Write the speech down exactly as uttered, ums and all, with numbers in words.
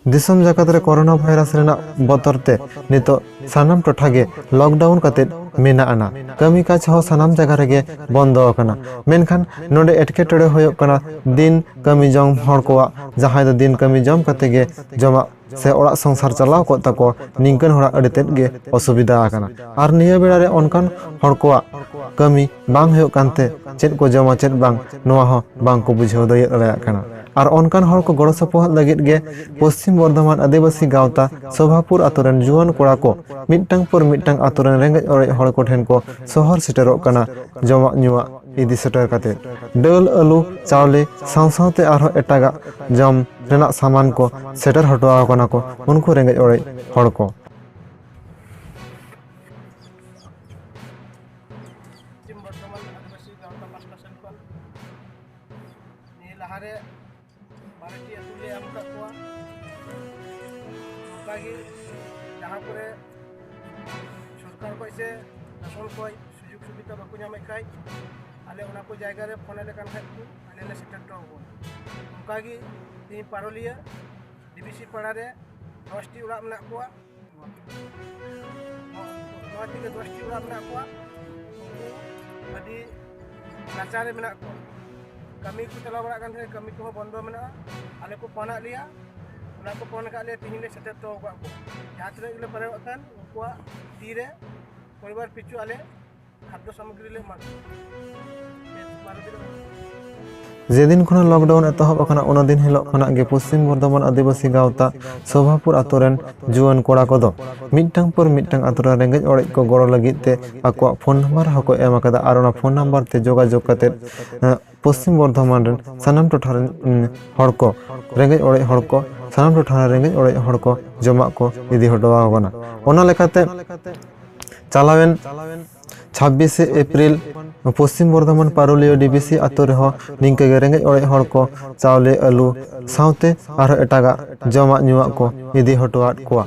ᱫᱤᱥᱚᱢ ᱡᱟᱠᱟᱛ ᱨᱮ ᱠᱳᱨᱳᱱᱟ ᱵᱷᱟᱭᱨᱟᱥ ᱨᱮᱱᱟᱜ ᱵᱚᱛᱚᱨ ᱛᱮ ᱱᱤᱛᱚᱜ ᱥᱟᱱᱟᱢ ᱴᱚᱴᱷᱟ ᱜᱮ ᱞᱚᱠᱰᱟᱣᱩᱱ ᱠᱟᱛᱮ ᱢᱮᱱᱟᱜ ᱟᱱᱟ᱾ ᱠᱟᱹᱢᱤ ᱠᱟᱡᱽ ᱦᱚᱸ ᱥᱟᱱᱟᱢ ᱡᱟᱭᱜᱟ ᱨᱮᱜᱮ ᱵᱚᱱᱫᱚ ᱟᱠᱟᱱᱟ᱾ ᱢᱮᱱᱠᱷᱟᱱ ᱱᱚᱰᱮ ᱮᱴᱠᱮᱴᱚᱬᱮ ᱦᱩᱭᱩᱜ ᱠᱟᱱᱟ ᱫᱤᱱ ᱠᱟᱹᱢᱤ ᱡᱚᱝ ᱦᱚᱲ ᱠᱚᱣᱟᱜ, ᱡᱟᱦᱟᱸᱭ ᱫᱚ ᱫᱤᱱ ᱠᱟᱹᱢᱤ ᱡᱚᱢ ᱠᱟᱛᱮ ᱜᱮ ᱡᱚᱢᱟᱜ ᱥᱮ ᱚᱲᱟᱜ ᱥᱚᱝᱥᱟᱨ ᱪᱟᱞᱟᱣ ᱠᱚᱜ ᱛᱟᱠᱚ, ᱱᱤᱝᱠᱟᱹᱱ ᱦᱚᱲᱟᱜ ᱟᱹᱰᱤ ᱛᱮᱫ ᱜᱮ ᱚᱥᱩᱵᱤᱫᱷᱟ ᱟᱠᱟᱱᱟ᱾ ᱟᱨ ᱱᱤᱭᱟᱹ ᱵᱮᱲᱟ ᱨᱮ ᱚᱱᱠᱟᱱ ᱦᱚᱲ ᱠᱚᱣᱟᱜ ᱠᱟᱹᱢᱤ ᱵᱟᱝ ᱦᱩᱭᱩᱜ ᱠᱟᱱᱛᱮ ᱪᱮᱫ ᱠᱚ ᱡᱚᱢᱟ ᱪᱮᱫ ᱵᱟᱝ, ᱱᱚᱣᱟ ᱦᱚᱸ ᱵᱟᱝ ᱠᱚ ᱵᱩᱡᱷᱟᱹᱣ ᱫᱟᱲᱮᱭᱟᱜ ᱫᱟᱲᱮᱭᱟᱜ ᱠᱟᱱᱟ᱾ ᱟᱨ ᱚᱱᱠᱟᱱ ᱦᱚᱲ ᱠᱚ ᱜᱚᱲᱚ ᱥᱚᱯᱚᱦᱚᱫ ᱞᱟᱹᱜᱤᱫ ᱜᱮ ᱯᱚᱥᱪᱤᱢ ᱵᱚᱨᱫᱷᱚᱢᱟᱱ ᱟᱹᱫᱤᱵᱟᱹᱥᱤ ᱜᱟᱶᱛᱟ ᱥᱚᱵᱷᱟᱯᱩᱨ ᱟᱛᱳ ᱨᱮᱱ ᱡᱩᱣᱟᱹᱱ ᱠᱚᱲᱟ ᱠᱚ ᱢᱤᱫᱴᱟᱝ ᱯᱚᱨ ᱢᱤᱫᱴᱟᱝ ᱟᱛᱳ ᱨᱮᱱ ᱨᱮᱸᱜᱮᱡ ᱚᱨᱮᱡ ᱦᱚᱲ ᱠᱚ ᱴᱷᱮᱱ ᱠᱚ ᱥᱚᱦᱚᱨ ᱥᱮᱴᱮᱨᱚᱜ ᱠᱟᱱᱟ᱾ ᱡᱚᱢᱟᱜ ᱧᱩᱣᱟᱜ ᱤᱫᱤ ᱥᱮᱴᱮᱨ ᱠᱟᱛᱮ ᱰᱟᱹᱞ, ᱟᱹᱞᱩ, ᱪᱟᱣᱞᱮ ᱥᱟᱶ ᱥᱟᱶᱛᱮ ᱟᱨᱦᱚᱸ ᱮᱴᱟᱜᱟᱜ ᱡᱚᱢ ᱨᱮᱱᱟᱜ ᱥᱟᱢᱟᱱ ᱠᱚ ᱥᱮᱴᱮᱨ ᱦᱚᱴᱚ ᱟᱠᱚ ᱠᱟᱱᱟ ᱠᱚ ᱩᱱᱠᱩ ᱨᱮᱸᱜᱮᱡ ᱚᱨᱮᱡ ᱦᱚᱲ ᱠᱚ᱾ ᱯᱚᱥᱪᱤᱢ ᱵᱚᱨᱫᱷᱚᱢᱟᱱ ᱟᱹᱫᱤᱵᱟᱹᱥᱤ ᱜᱟᱶᱛᱟ ᱯᱟᱥᱴᱟ ᱥᱮᱱ ᱠᱷᱚᱱ ᱱᱤᱭᱟᱹ ᱞᱟᱦᱟᱨᱮ ᱵᱟᱨᱚᱴᱤ ᱟᱹᱛᱩ ᱞᱮ ᱮᱢ ᱟᱠᱟᱫ ᱠᱚᱣᱟ᱾ ᱚᱱᱠᱟᱜᱮ ᱡᱟᱦᱟᱸ ᱠᱚᱨᱮ ᱥᱚᱨᱠᱟᱨ ᱠᱷᱚᱱ ᱥᱮ ᱥᱟᱥᱚᱱ ᱠᱷᱚᱱ ᱥᱩᱡᱳᱜᱽ ᱥᱩᱵᱤᱫᱷᱟ ᱵᱟᱠᱚ ᱧᱟᱢᱮᱫ ᱠᱷᱟᱡ, ᱟᱞᱮ ᱚᱱᱟ ᱠᱚ ᱡᱟᱭᱜᱟ ᱨᱮ ᱯᱷᱳᱱ ᱟᱞᱮ ᱠᱟᱱ ᱠᱷᱟᱡ ᱠᱚ, ᱟᱞᱮ ᱞᱮ ᱥᱮᱴᱮᱨ ᱦᱚᱴᱚ ᱟᱠᱚᱣᱟ᱾ ᱚᱱᱠᱟᱜᱮ ᱛᱮᱦᱮᱧ ᱯᱟᱨᱚᱞᱤᱭᱟᱹ ᱰᱤᱵᱤᱥᱤ ᱯᱟᱲᱟ ᱨᱮ ᱫᱚᱥᱴᱤ ᱚᱲᱟᱜ ᱢᱮᱱᱟᱜ ᱠᱚᱣᱟ᱾ ᱱᱚᱣᱟ ᱛᱮᱜᱮ ᱫᱚᱥᱴᱤ ᱚᱲᱟᱜ ᱢᱮᱱᱟᱜ ᱠᱚᱣᱟ᱾ ᱩᱱᱠᱩ ᱟᱹᱰᱤ ᱱᱟᱪᱟᱨ ᱨᱮ ᱢᱮᱱᱟᱜ ᱠᱚᱣᱟ᱾ ᱠᱟᱹᱢᱤ ᱠᱚ ᱪᱟᱞᱟᱣ ᱵᱟᱲᱟᱜ ᱠᱟᱱ ᱛᱟᱦᱮᱸᱫ, ᱠᱟᱹᱢᱤ ᱠᱚᱦᱚᱸ ᱵᱚᱱᱫᱚ ᱢᱮᱱᱟᱜᱼᱟ᱾ ᱟᱞᱮ ᱠᱚ ᱯᱷᱳᱱᱟᱫ ᱞᱮᱭᱟ, ᱚᱱᱟ ᱠᱚ ᱯᱷᱳᱱ ᱟᱠᱟᱫ ᱞᱮᱭᱟ, ᱛᱮᱦᱮᱧ ᱞᱮ ᱥᱮᱴᱮᱨ ᱦᱚᱴᱚ ᱟᱠᱟᱫ ᱠᱚᱣᱟ᱾ ᱡᱟᱦᱟᱸ ᱛᱤᱱᱟᱹᱜ ᱜᱮᱞᱮ ᱯᱟᱨᱚᱢᱚᱜ ᱠᱟᱱ, ᱩᱱᱠᱩᱣᱟᱜ ᱛᱤᱨᱮ ᱯᱚᱨᱤᱵᱟᱨ ᱯᱤᱪᱷᱩ ᱟᱞᱮ ᱠᱷᱟᱫᱽᱫᱚ ᱥᱟᱢᱚᱜᱨᱤ ᱞᱮ ᱮᱢᱟ ᱠᱚᱣᱟ᱾ ᱡᱮᱫᱤᱱ ᱠᱷᱚᱱᱟᱜ ᱞᱚᱠᱰᱟᱣᱩᱱ ᱮᱛᱚᱦᱚᱵ ᱟᱠᱟᱱᱟ, ᱚᱱᱟ ᱫᱤᱱ ᱦᱤᱞᱳᱜ ᱠᱷᱚᱱᱟᱜ ᱜᱮ ᱯᱚᱥᱪᱤᱢ ᱵᱚᱨᱫᱷᱚᱢᱟᱱ ᱟᱹᱫᱤᱵᱟᱹᱥᱤ ᱜᱟᱶᱛᱟ ᱥᱚᱵᱷᱟᱯᱩᱨ ᱟᱛᱳ ᱨᱮᱱ ᱡᱩᱣᱟᱹᱱ ᱠᱚᱲᱟ ᱠᱚᱫᱚ ᱢᱤᱫᱴᱟᱝ ᱯᱚᱨ ᱢᱤᱫᱴᱟᱝ ᱟᱛᱳ ᱨᱮᱱ ᱨᱮᱸᱜᱮᱡ ᱚᱨᱮᱡ ᱠᱚ ᱜᱚᱲᱚ ᱞᱟᱹᱜᱤᱫ ᱛᱮ ᱟᱠᱚᱣᱟᱜ ᱯᱷᱳᱱ ᱱᱟᱢᱵᱟᱨ ᱦᱚᱸᱠᱚ ᱮᱢ ᱟᱠᱟᱫᱟ᱾ ᱟᱨ ᱚᱱᱟ ᱯᱷᱳᱱ ᱱᱟᱢᱵᱟᱨ ᱛᱮ ᱡᱳᱜᱟᱡᱳᱜᱽ ᱠᱟᱛᱮ, ᱮᱸ, ᱯᱚᱥᱪᱤᱢ ᱵᱚᱨᱫᱷᱚᱢᱟᱱ ᱨᱮᱱ ᱥᱟᱱᱟᱢ ᱴᱚᱴᱷᱟ ᱨᱮᱱ, ᱩᱸ, ᱦᱚᱲ ᱠᱚ, ᱨᱮᱸᱜᱮᱡ ᱚᱨᱮᱡ ᱦᱚᱲ ᱠᱚ, ᱥᱟᱱᱟᱢ ᱴᱚᱴᱷᱟ ᱨᱮᱱ ᱨᱮᱸᱜᱮᱡ ᱚᱨᱮᱡ ᱦᱚᱲ ᱠᱚ ᱡᱚᱢᱟᱜ ᱠᱚ ᱤᱫᱤ ᱦᱚᱴᱚ ᱟᱠᱚ ᱠᱟᱱᱟ᱾ ᱚᱱᱟ ᱞᱮᱠᱟᱛᱮ ᱪᱟᱞᱟᱣᱮᱱ ᱪᱷᱟᱵᱵᱤᱥᱮ ᱮᱯᱨᱤᱞ ᱯᱚᱥᱪᱤᱢ ᱵᱚᱨᱫᱷᱚᱢᱟᱱ ᱯᱟᱨᱩᱞᱤᱭᱟᱹ ᱰᱤᱵᱤᱥᱤ ᱟᱛᱳ ᱨᱮᱦᱚᱸ ᱱᱤᱝᱠᱟᱹ ᱜᱮ ᱨᱮᱸᱜᱮᱡ ᱚᱨᱮᱡ ᱦᱚᱲ ᱠᱚ ᱪᱟᱣᱞᱮ, ᱟᱹᱞᱩ ᱥᱟᱶᱛᱮ ᱟᱨᱦᱚᱸ ᱮᱴᱟᱜᱟᱜ ᱡᱚᱢᱟᱜ ᱧᱩᱣᱟᱜ ᱠᱚ ᱤᱫᱤ ᱦᱚᱴᱚᱣᱟᱫ ᱠᱚᱣᱟ᱾